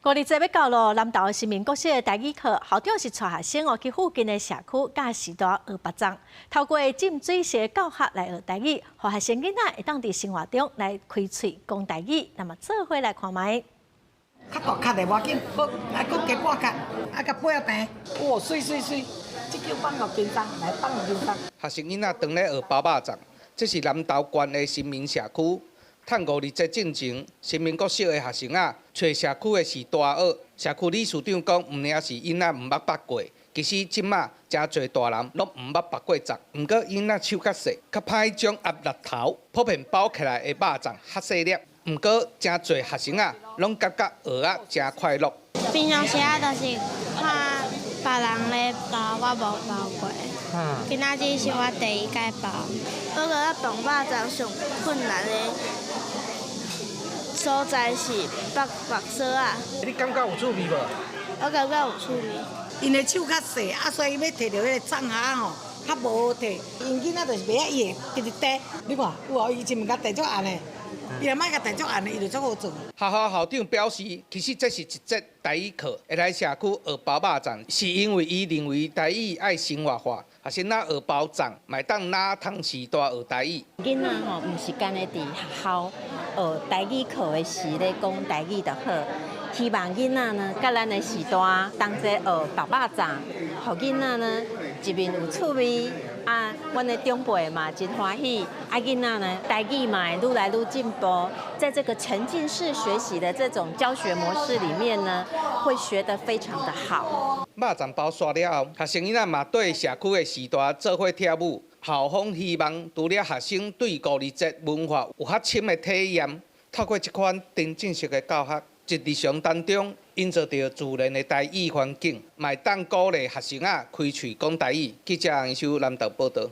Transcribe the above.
五二節欲到囉，南投新民國小的台語課，校長是帶學生哦去附近的社區佮序大學腹粽，透過浸水式教學來學台語，予學生囡仔會當佇生活中來開喙講台語。那麼做伙來看覓。較大殼的無要緊，閣啊閣加半殼，啊共掰仔平。哇，媠媠媠！這叫放予輕鬆，來放予輕鬆。學生囡仔當咧學包肉粽，這是南投縣的新民社區。趁五二節進前，新民國小的學生仔揣社區的序大學。社區理事長講，毋爾是囡仔毋捌縛過，其實這馬誠濟大人攏毋捌縛過粽。毋過囡仔手較細，較歹將鴨力頭普遍包起來的肉粽較細粒。毋過誠濟學生仔攏感覺學啊誠快樂。平常時啊，就是看別人咧包，我無包過。今仔日是我第一擺包。我覺得綁肉粽上困難的所在是縛縛索仔。你感覺有趣味無？我感覺有趣味。𪜶的手較細，啊，所以欲提著彼個粽盒吼，較無好提。𪜶囡仔就是袂曉伊會直直提。你看，有哦，伊真物共提足按的，伊若莫共提足按的，伊就足好做。學校校長表示，其實這是一節台語課，會來社區學包肉粽，是因為伊認為台語愛生活化，學生仔學包粽，嘛會當拿湯匙大學台語。囡仔吼，毋是干焦佇學校學台語課的時咧講台語就好。希望囡仔呢，佮咱的序大同齊學包肉粽，予囡仔呢一面有趣味，啊，阮的長輩嘛真歡喜，啊，囡仔呢台語嘛會愈來愈進步，在這個沉浸式學習的這種教學模式裡面呢，會學得非常的好。肉粽包煞了後，學生囡仔嘛綴社區的序大做伙跳舞。校方希望除了學生對五二節文化有較深的體驗，透過這款沉浸式的教學，佇日常當中營造著自然的台語環境，嘛會當鼓勵學生仔開喙講台語。記者楊秀南投報導。